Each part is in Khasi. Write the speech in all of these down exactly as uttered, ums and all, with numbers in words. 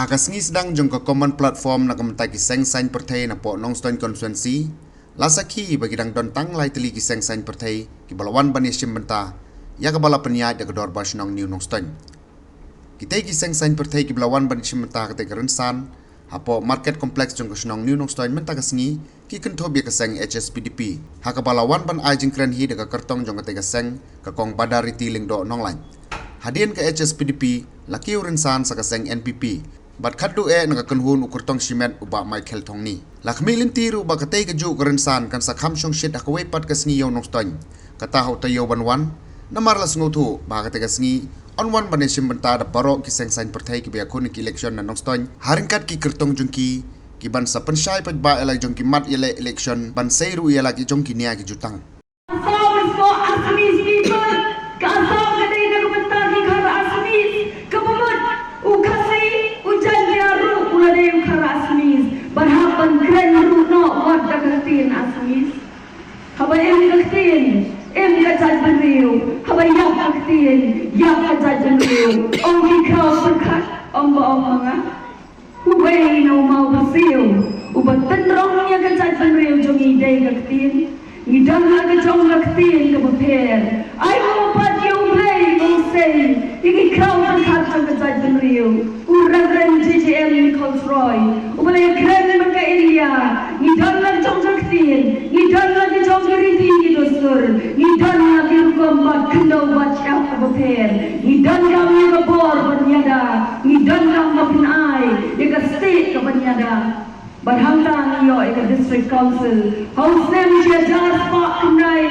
Ha ka sngi sdang jong ka common platform na ka bynta ki seng saiñ pyrthei napoh Nongstoiñ constituency, la sakhi ba ki dang don tang lai tylli ki seng saiñ pyrthei kiba la wan ban ïashim bynta ïa kaba la pynïaid da ka Dorbar Shnong New Nongstoiñ. Kitei ki seng saiñ pyrthei kiba la wan ban ïashim bynta ha katei ka rynsan hapoh Market Complex jong ka shnong New Nongstoiñ mynta ka sngi ki kynthup ïa ka seng H S P D P, ha kaba la wan ban ai jingkren hi da ka kyrtong jong katei ka seng, ka Kong Badariti Lyngdoh Nonglait. Hadien ka H S P D P la kiew rynsan sa ka seng N P P bad khadduh eh na ka kynhun u kyrtong shimet u Bah Michael Thongni. La khmih lynti ruh ba katei kajuh ka rynsan kan sa kham shongshit ha kawei pat ka sngi ïa u Nongstoiñ, kata ha u taïew ban wan. Namar la sngewthuh ba ha katei ka sngi yn wan ban ïashim bynta da baroh ki seng saiñ pyrthei kiba ïakhun ïa ki election na Nongstoiñ ha ryngkat ki kyrtong jong ki, ki ban sa pynshai paidbah ïa la jong ki mat ïaleh election ban sei ruh ïa la ki jong ki nia ki jutang. Assam is for Assamese people. Ka Assam ka dei na ka bynta ki Khar Assamese. Kaba mut u Khasi, u Jaintia ruh u la dei u Khar Assamese. Bad hap ban kren ruh noh wat da ka ktien Assamese. Haba im ka ktien, im ka jaitbynriew. Haba ïap ka ktien, ïap ka jaitbynriew. Ong ki khraw pyrkhat, ong ba ong ma nga. Uwei na u maw ba siew uba tynrong ïa ka jaitbynriew jong ngi dei ka ktien. Ngi don la ka jong ka ktien kaba pher. Ai nguh pat ïa U Blei ba u sei ïa ki khraw pyrkhat jong ka jaitbynriew. U Reverend J J M Nichols Roy uba la ïakren bad ka India. Ngi don la ka jong ka ktien, ngi don la ka jong ka riti ki dustur, ngi don la ki rukom bat khyndew bat shyiap kaba pher. Ngi donkam ïa ka bor ban ïada. Ngi donkam ban pynai ïa ka stieh kaban ïada. Bad hangta ngi ïoh ïa ka District Council. Ha u snem shi hajar spah khyndai,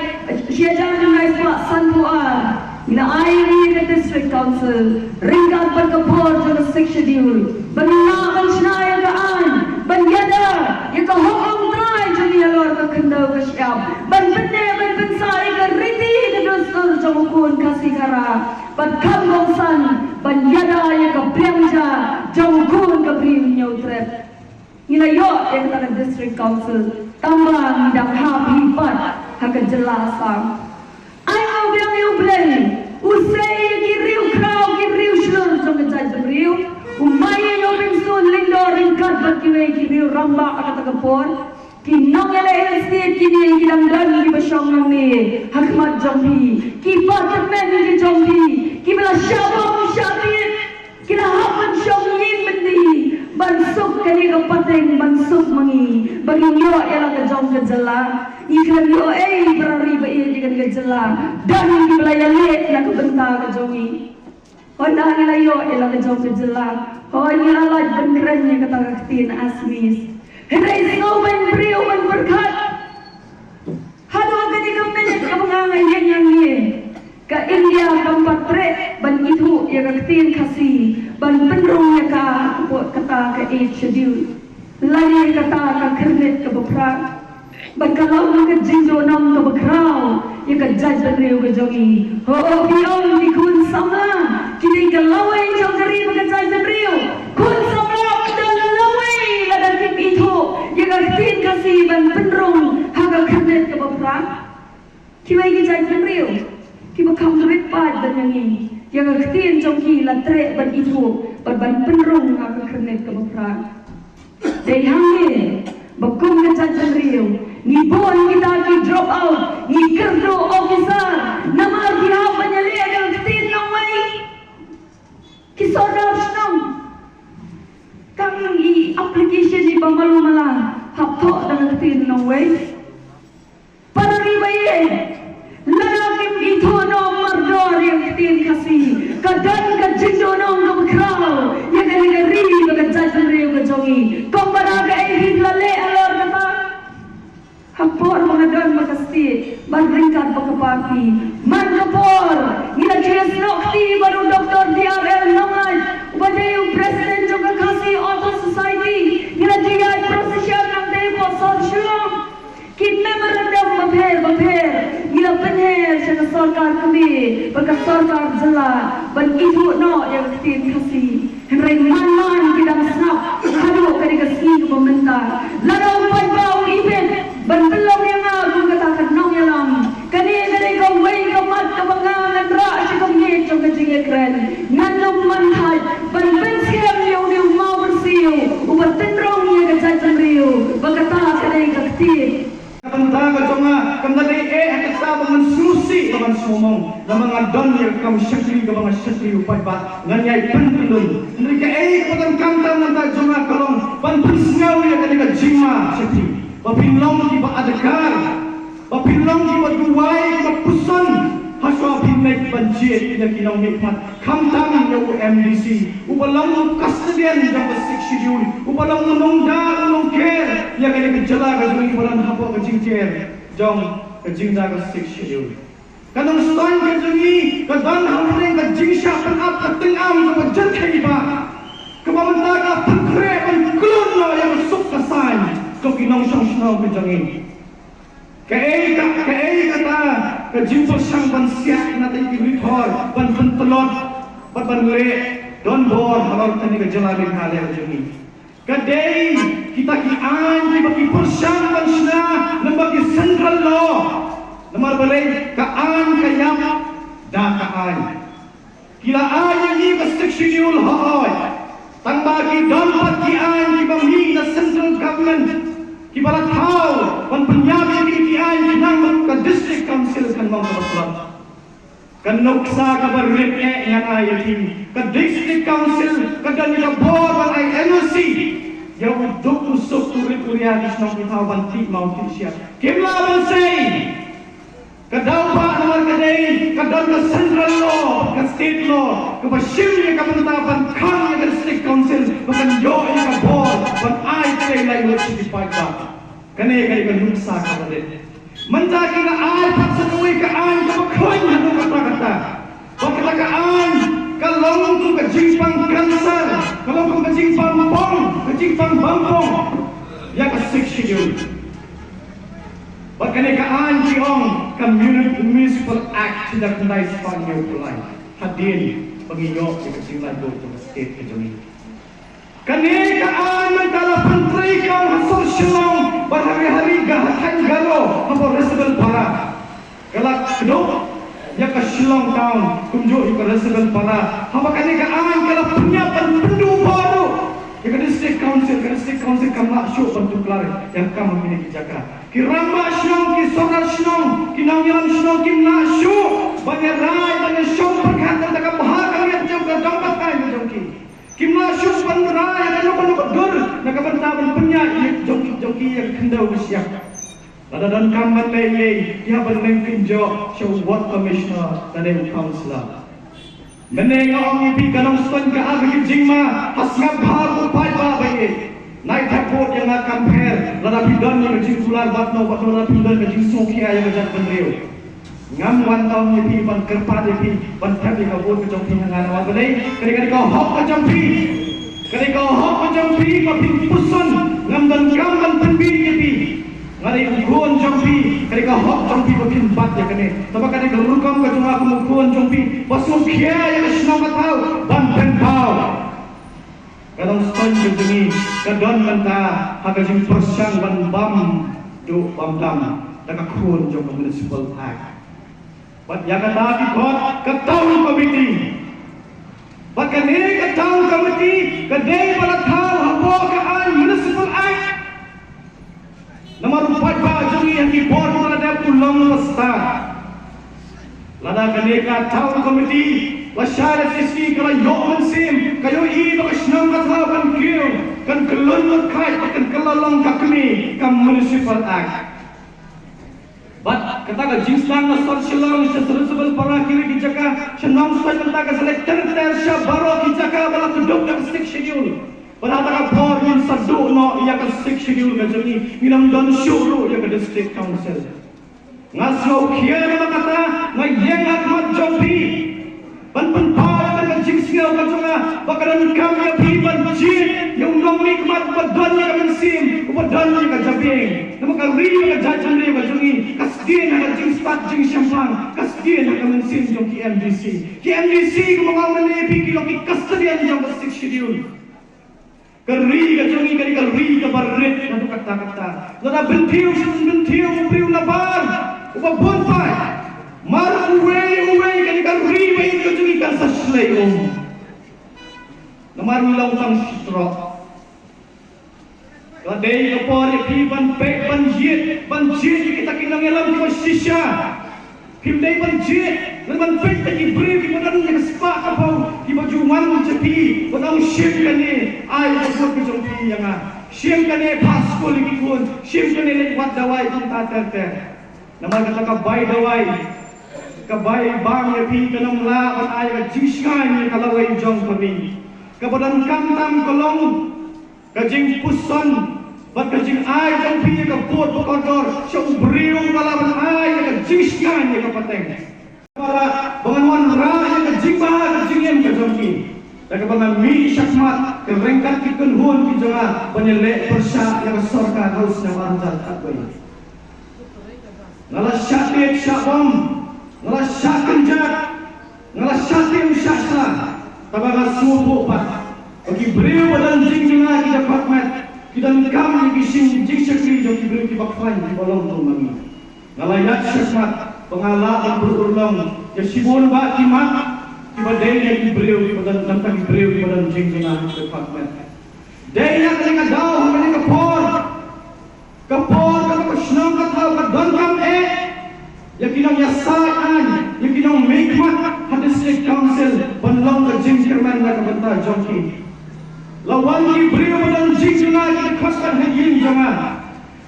shi hajar khyndai spah sanphew ar, ngi la ai ïa ka District Council ryngkat bad ka bor jong ka Sixth Schedule. Ban lah ban shna ïa ka aiñ ban ïada ïa ka hok longtrai jong ngi halor ka khyndew ka shyiap. Ban pynneh ban pynsah ïa ka riti ka dustur jong u khun Khasi Khara. Bad kham kongsan ban ïada ïa ka pliang ja jong u khun ka Bri Hynñiewtrep. Ngi la ïoh ïa kata ka District Council tangba ngi dang hap hi pat ha ka jylla Assam. Ai nguh biang ïa U Blei, u sei ïa ki riew khraw ki riew shlur jong ka jaitbynriew. U mai ïa u Beiñsuit Lyngdoh ryngkat bad kiwei ki riew rangbah ha kata ka por. Ki nongïaleh Hill State kine ki dang don kiba shong nangne ha khmat jong phi. Ki ba tymmen ki jong phi kiba la shah bam shah tied, ki la hap ban shong ïing byndi ban suk kane ka pateng, ban suk ma ngi ba ngin ïoh ïa la ka jong ka jylla. Ngi khlem ïoh ei ba ra ri ba ïeit ïa kane ka jylla. Don kiba la ïaleh na ka bynta ka jong ngi. Hooid ngi la ïoh ïa la ka jong ka jylla. Hooid ngi la lait ban kren ïa kata ka ktien Assamese. Hynrei sngewbha ban briew ban pyrkhat. Haduh kane ka minit kaba nga nga ïeng hangne, ka India kam pat treh ban ithuh ïa ka ktien Khasi ban pynrung ïa ka hapoh kata ka Eighth Schedule. Lane kata ka khyrnit kaba phra. Bad ka long ka jingduhnong kaba khraw ïa ka jaitbynriew ka jong ngi. Ho, phi ong ki khun samla ki dei ka lawei jong ka ri bad ka jaitbynriew. Khun samla ki dei lawei lada kim ithuh ïa ka ktien Khasi ban pynrung ha ka khyrnit kaba phra. Kiwei ki jaitbynriew kiba kham rit paid ban ïa ngi, ïa ka ktien jong ki la treh ban ithuh bad ban pynrung ha ka khyrnit kaba phra. Dei hangne ba kum ka jaitbynriew ngi bun kita ki drop out, ngi kyrduh officer namar ki hap ban ïaleh da ka ktien nongwei. Ki sordar shnong, kam i application iba malu mala hap thoh da ka ktien nongwei. Para ri ba ïeit, lada kim ithuh noh mardor ïa ka ktien Khasi, ka don ka jingduhnong kaba khraw ïa kane ka ri bad ka jaitbynriew ka jong ngi. Kumba da kaei phi la leh halor kata? Ha por ba nga don bad ka state bad ryngkat bad ka party, man ka por ngi la ju ïasnoh kti bad u Doctor D R L Nonglait uba dei u president jong ka Khasi Authors' Society. Ngi la ju ïaid procession nangtei hapoh sor Shillong. Ki memorandum bapher bapher ngi la pynher sha ka sorkar kmie bad ka sorkar jylla ban ithuh noh ïa ka ktien Khasi. Hynrei man man ki dang sngap haduh kane ka sngi kaba mynta. Lada u paidbah u ibit ban pynlong ïa nga kum kata ka nongïalam, kane ka dei kawei ka mat kaba nga ngan rah sha ka miej jong ka jingïakren. Ngan ym man thait ban pynskhem ïa une u maw jong nga kam da dei eh ha kata ba ngan sngewsih ba ngan sngewmong. Namar nga don ïa ka kam shakri kaba nga shakri u paidbah, ngan ïai pynkyllon. Hynrei kaei kaba donkam tam nangta jong nga ka long ban pynsngew ïa kane ka jingma sha phi, ba phin long kiba adkar, ba phin long kiba duwai, kiba puson ha shuwa phin leit ban jied ïa ki nongmihkhmat. Khamtam ïa u M D C uba long u custodian jong ka Sixth Schedule, uba long u nongda u nongker ïa kane ka jylla ka jong ngi, uba long hapoh ka jingker jong ka jingda ka Sixth Schedule. Ka Nongstoiñ ka jong ngi ka don hapdeng ka jingshah pynap ka tyngam kaba jyrkhei bha, kaba mynta ka pynkhreh ban khlun noh ïa ka suk ka saiñ jong ki nongshong shnong ka jong ngi. Kaei ka, kaei kata ka jingpyrshang ban siat na tei ki rithor, ban pyntlot bad ban leh donbor halor kane ka jylla Meghalaya ka jong ngi? Ka dei kita ki aiñ kiba ki pyrshang ban shna namar ki central law. Namar balei? Ka aiñ ka ïap da ka aiñ. Ki la ai ïa ngi ka Sixth Schedule, hooid. Tangba ki don pat ki aiñ kiba mih na central government kiba la thaw ban pynïap ïa kine ki aiñ khnang ba ka district council kan long kaba tlot. Ka nuksa kaba rit eh ngan ai ïa phi, ka district council ka don ïa ka bor ban ai N O C ïa u duk u suk, u rit u ria, ki shnong ki thaw ban tih maw tih shyiap. Kim lah ban sei. Ka daw ba namar ka dei ka don ka central law bad ka state law kaba shim ïa ka bynta ban khang ïa ka district council ba kan ïoh ïa ka bor ban ai trei laitluid sha ki paidbah. Kane ka dei ka nuksa kaba rit. Mynta ki la ai pat sa kawei ka aiñ kaba khroiñ haduh katta katta, ba kata ka aiñ ka long kum ka jingpang cancer, ka long kum ka jingpang pong, ka jingpang bam pong ïa ka Sixth Schedule. Bad kane ka aiñ ki ong ka Muni-, Municipal Act shi da khyndai spah hynñiew phew lai, hadien ba ngi ïoh ïa ka jinglaitluid jong ka state ka jong ngi. Kane ka aiñ mynta la pyntreikam ha sor Shillong bad ha ri ha ri ka ha thaiñ Garo hapoh Rysabel Para. Ka la kdup ïa ka Shillong Town kumjuh ïa ka Rysabel Para. Haba kane ka aiñ ka la pynïap ban pynduh bor ruh ïa ka District Council, ka District Council kam lah shuh ban tuklar ïa ka kam ha kine ki jaka. Ki rangbah shnong, ki sordar shnong, ki nongïalam shnong kim lah shuh ban ïarai, ban ïashong pyrkhat na ka bha ka miat jong ka dong ka thaiñ ka jong ki. Kim lah shuh ban rai ïa kano kano ka dur na ka bynta ban pynïaid ïa jong ki, jong ki ïa ka khyndew ka shyiap. Lada donkam ban leh ei ei, ki hap ban leit kynjoh sha u ward commissioner lane u councillor. Mynne nga ong ïa phi, ka Nongstoiñ ka ap ïa ka jingma ha sngap bha u paidbah ba ïeit. Nai thep vote ïa nga kam pher lada phi don ïa ka jingkular bad no bad no, lada phi don ka jingsngewkhia ïa ka jaitbynriew. Ngam wan ong ïa phi ban kyrpad ïa phi ban thep ïa ka vote ka jong phi ha nga, namar balei? Ka dei, ka dei ka hok ka jong phi. Ka dei ka hok ka jong phi ba phin puson. Ngam donkam ban pynbiej ïa phi. Nga dei u khun jong phi, ka dei ka hok jong phi ba phin bat ïa kane. Tangba ka dei ka rukom ka jong nga kum u khun jong phi ba sngewkhia ïa ka shnong ka thaw ban pynpaw. Ka Nongstoiñ ka jong ngi ka don mynta ha ka jingpyrshang ban bam duh bam dam da ka khun jong ka Municipal Act. Bad ïa kata ki khot ka Town Committee. Bad kane ka Town Committee ka dei ba la thaw hapoh ka aiñ Municipal Act. Namar u paidbah jong ngi ha ki bor ba la dep u long ba stad. Lada kane ka Town Committee lashai lashisngi ka la ïoh mynsiem, ka ïohi ba ka shnong ka thaw kan kiew, kan kyllon myrkhai, kan kylla long ka kmie ka Municipal Act. Bad kata ka jingsdang na sor Shillong, sha Rysabel Para, kiwei ki jaka, sha Nongstoiñ mynta ka sa leit ter ter sha baroh ki jaka ba la kdup da ka Sixth Schedule. Bad ha kata ka por ngin sa duh noh ïa ka Sixth Schedule ka jong ngi, ngin ym don shuh ruh ïa ka District Council. Nga sngewkhia namar kata, nga ïeng ha khmat jong phi ban pynpaw ïa ka jingsngew ka jong nga ba ka donkam ïa phi ban jied ïa u nongmihkhmat uba don ïa ka mynsiem, uba don ïa ka jabieng. Namar ka ri bad ka jaitbynriew ka jong ngi ka sdien ha ka jingstad jingshemphang, ka sdien ha ka mynsiem jong ki M D C. Ki M D C kumba nga ong mynne ïa phi ki long ki custodian jong ka Sixth Schedule. Ka ri ka jong ngi ka dei ka ri kaba rit naduh katta katta. Lada bynthiew sha bynthiew u briew nabar uba bun paid, mar uwei uwei, ka dei ka ri ba ïeit ka jong ngi kan sa shlei um. Namar ngi long tang shi troh. Ka dei ka por ïa phi ban peit, ban jied, ban jied ïa kita ki nongïalam kiba shisha. Phim dei ban jied, lane ban peit ïa ki briew kiba don ïa ka spah ka phew, kiba ju wan sha phi, ban ong shim kane, ai ka vote ka jong phi ïa nga. Shim kane, phah skul ïa ki khun, shim kane, leit wad dawai kumta ter ter. Namar kata ka bai dawai, ka bai bam ïa phi kan ym lah ban ai ka jingshngaiñ ïa ka lawei jong ka ri. Kaba donkam tam ka long ka jingpuson bad ka jingai jong phi ïa ka vote ba kordor sha u briew uba lah ban ai ïa ka jingshngaiñ ïa ka pateng. Ba lah ba ngan wanrah ïa ka jingbha ka jingim ka jong phi. Da kaba nga mih shakhmat, ka ryngkat ki kynhun ki jong nga ban ïaleh pyrshah ïa ka sorkar ha u snem ar hajar khatwei. Nga la shah tied shah bom, nga la shah kynjat, nga la shah tied shah sla. Tangba nga sngewthuh pat ba ki briew ba don jingjynjar ki da khot met, ki donkam ïa ki jingshakri jong ki briew kiba khlaiñ kiba long kum ma ngi. Nga la ïaid shakhmat ba nga lah ban pynurlong ïa shibun bah ki mat kiba dei ïa ki briew kiba don, namar ki briew kiba don jingjynjar ki da khot met. Dei ïa kane ka daw, ha kane ka por, ka por kaba ka shnong ka thaw ka donkam eh ïa ki nongïasaid aiñ, ïa ki nongmihkhmat ha District Council ban long ka jingkyrmen na ka bynta jong ki. La wan ki briew ba don jingjynjar ki da khot kat ha ïing jong nga.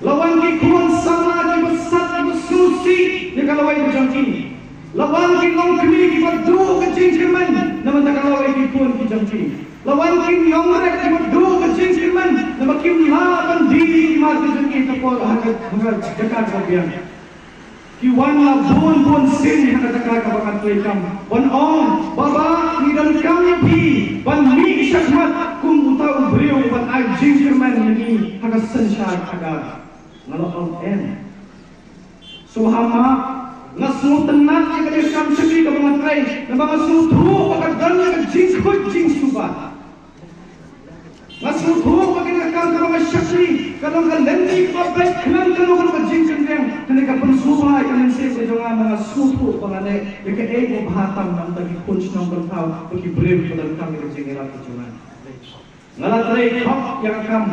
La wan ki khun samla kiba sat kiba sngewsih ïa ka lawei ka jong ki. La wan ki longkmie kiba duh ka jingkyrmen na ka bynta ka lawei ki khun ki jong ki. La wan ki nongrep kiba duh ka jingkyrmen namar kim lah ban die ïa ki mat ki jong ki ha ka por, ha ka, ha ka jaka kaba biang. Ki wan la bun bun sien ha ka jaka kaba nga treikam ban ong, Baba, ngi donkam ïa phi ban mih shakhmat kum uta u briew ban ai jingkyrmen ïa ngi ha ka synshar khadar. Nga la ong, em. Sngewbha map, nga sngewtynnat ïa ka kam shakri kaba nga trei, naba nga sngewthuh ba ka don ïa ka jingkhuid jingsuba. Nga sngewthuh ba kane ka kam kaba nga shakri ka long ka lynti kaba beit khnang kano kano ka jingkyndiang, kane ka pynsngewbha ïa ka mynsiem ka jong nga, naba nga sngewthuh ba nga leh ïa kaei kaba bha tam na ka bynta ki khun shnong khun thaw bad ki briew kiba donkam ïa ka jingïarap ka jong nga. Nga la trei khop ïa ka kam.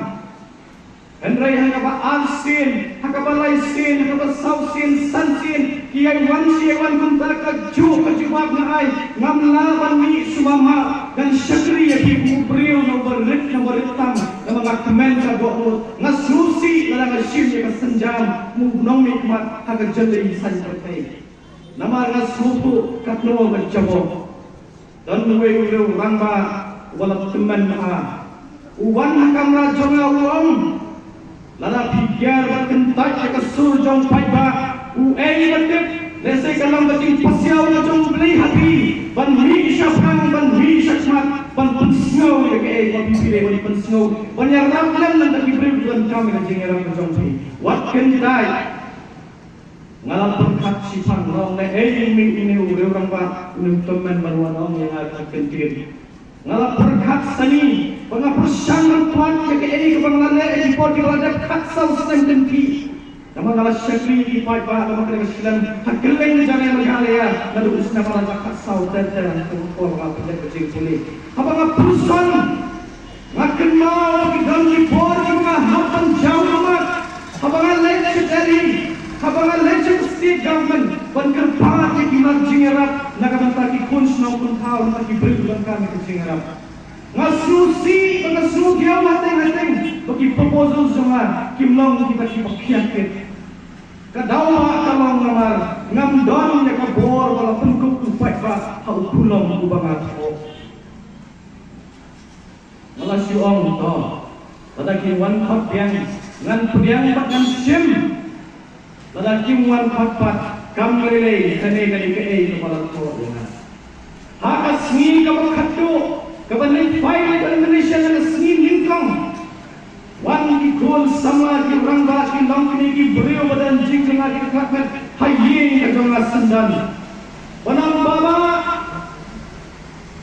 Hynrei ha kaba ar sien, ha kaba lai sien, ha kaba saw sien, san sien, ki ïai wan shi ïai wan kumta, kajuh ka jubab nga ai, ngam lah ban mih sumar mah, ngan shakri ïa phi kum u briew na uba rit na uba rit tam, namar nga kmen ka dohnud, nga sngewsih lada nga shim ïa ka sienjam kum u nongmihkhmat ha ka jylliew saiñ pyrthei. Namar nga sngewthuh katno ka jubab. Don uwei u riew rangbah uba la tymmen bha. U wan ha kamra jong nga u ong, lada phi kiar bad kyntait ïa ka sur jong paidbah, uei ba tip, lehse ka long ka jingpasiaw ka jong U Blei ha phi ban mih shaphrang, ban mih shakhmat, ban pynsngew ïa kaei ba phi dei ban pynsngew, ban ïarap lem na ki briew kiba donkam ïa ka jingïarap ka jong phi. Wat kyntait. Nga la pyrkhat shiphang, nga ong, lehei une, une u riew rangbah, une u tymmen ban wan ong ïa nga ki kyntien. Nga la pyrkhat sani, ba nga pyrshang ban pynbeit ïa kaei kaba nga la leh ha ki por kiba la dep khatsaw snem kynthih. Namar nga la shakri ïa ki paidbah, namar kane ka shlem ha kylleng ka jylla Meghalaya naduh u snem ar hajar khatsaw ter ter, ha ka por ba nga pynleit ka jingpule. Haba nga pyrshang, nga kynmaw ba ki don ki por kiba nga hap ban jaw ummat, haba nga leit sha Delhi, haba nga leit sha ka state government ban kyrpad ïa ki mat jingïarap na ka bynta ki khun shnong khun thaw, na ki briew kiba donkam ïa ka jingïarap. Nga sngewsih bad nga sngewthiaw hateng hateng ba ki proposal jong nga kim long kita kiba khia kit. Ka daw ba ka long namar ngam don ïa ka bor ba la pynkup u paidbah ha u khulom uba nga thoh. Nga la shu ong, to, lada ki wan khot biang, ngan pdiang bad ngan shim. Lada kim wan khot pat, kam lei lei, kane ka dei kaei kaba la thoh ïa nga. Ha ka sngi kaba khatduh kaba leit pai leit Indonesia, ha ka sngi nyngkong, wan ki khun samla, ki rangbah, ki longkmie, ki briew ba don jingjynjar, ki khlad met ha ïing ka jong nga syndon. Ba ong, Baba,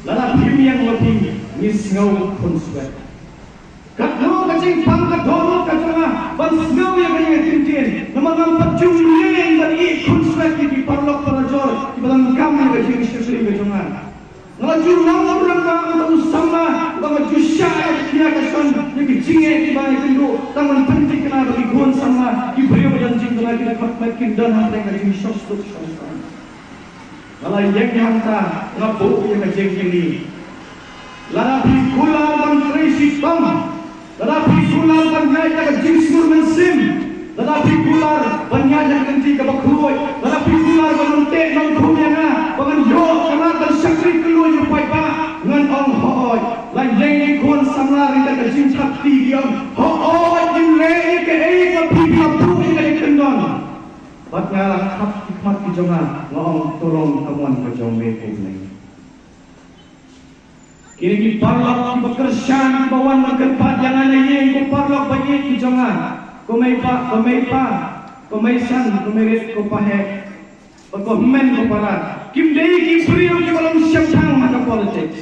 lada phim ïeng ma phi, ngi sngew khunswet. Katno ka jingpang ka dohnud ka jong nga ban sngew ïa kane ka kyntien, namar ngam pat ju ïeng ban ïeh khunswet ïa ki paralok parajor kiba donkam ïa ka jingshakri ka jong nga. Nga la ju long u rangbah, u samla, ba nga ju shah ïa ka khia ka shon, ïa ki jingeh kiba nga kynduh, tang ban pynthikna ba ki khun samla, ki briew ba don jingduna, ki dkhot met, kin don hapdeng ka jingshoh suk shoh. Nga la ïeng hangta, nga buh ïa ka jingkylli. Lada phi kular ban trei shitom, lada phi kular ban ïaid da ka jingsngur mynsiem, lada phi kular ban ïaid da ka lynti kaba khuid, lada phi kular ban ym teh ym thum ïa nga, ba ngan ïoh ka lad ban shakri kylluid ïa u paidbah, ngan ong hooid. La ïeng ki khun samla ryngkat ka jingthap kti ki ong, hooid, ngin leh ïa kaei kaba phi, phi la buh ïa ka ïakyndon. Bad nga la khap ki khmat ki jong nga, nga ong, to long ka mon ka jong me, ko Blei. Kine ki paralok kiba kyrshan, kiba wan ban kyrpad ïa nga na ïing, ko paralok ba ïeit ki jong nga, ko mei pa, ko mei pa, ko mei san, ko mei rit, ko paheh, bad ko hynmen ko para, kim dei ki briew kiba long shemphang ha ka politics.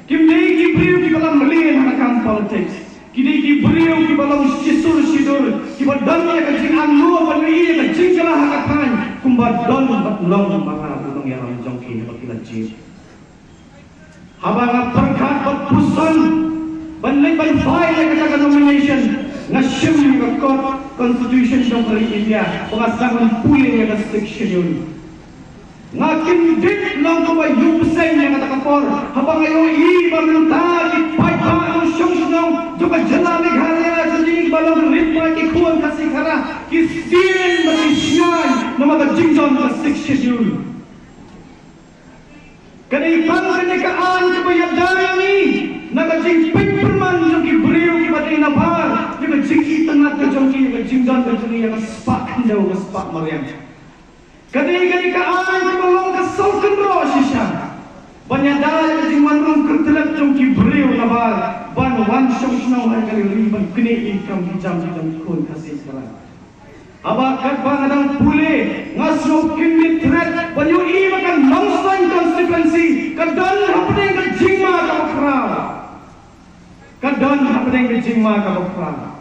Kim dei ki briew kiba lam mlien ha ka kam politics. Ki dei ki briew kiba long shisur shidur, kiba don ïa ka jingangnud ban ïohi ïa ka jingkylla ha ka thaiñ, kumba don bad long marwei u nongïalam jong ki haba ki la jied. Haba nga pyrkhat bad puson ban leit ban file ïa kata ka nomination, nga shim ïa ka kot constitution jong ka ri India, ba nga sdang ban pule ïa ka Sixth Schedule. Nga kyndit long kumba ïoh bseiñ ïa kata ka por, haba nga ïohi ba mynta ki paidbah nongshong shnong jong ka jylla Meghalaya, jong ki ba long rit ba ki khun Khasi Khara, ki sdien bad ki shngaiñ namar ka jingdon ka Sixth Schedule. Ka dei tang kane ka aiñ kaba ïada ïa ngi na ka jingpynpyrman jong ki briew kiba dei na bar ïa ka jingitynnad ka jong ki, ïa ka jingdon ka jong ngi, ïa ka spah khyndew, ka spah mariang. Ka dei kane ka aiñ kaba long ka sawkynroh shisha ban ïada ïa ka jingwan rung kyrteng jong ki briew na bar ban wan shong shnong ha ka ri ban knieh ïa ki kam ki jam jong ki khun Khasi Khara. Haba katba nga dang pule, nga sngew kyndit thret ban ïohi ba ka Nongstoiñ constituency ka don hapdeng ka jingma kaba khraw. Ka don hapdeng ka jingma kaba khraw.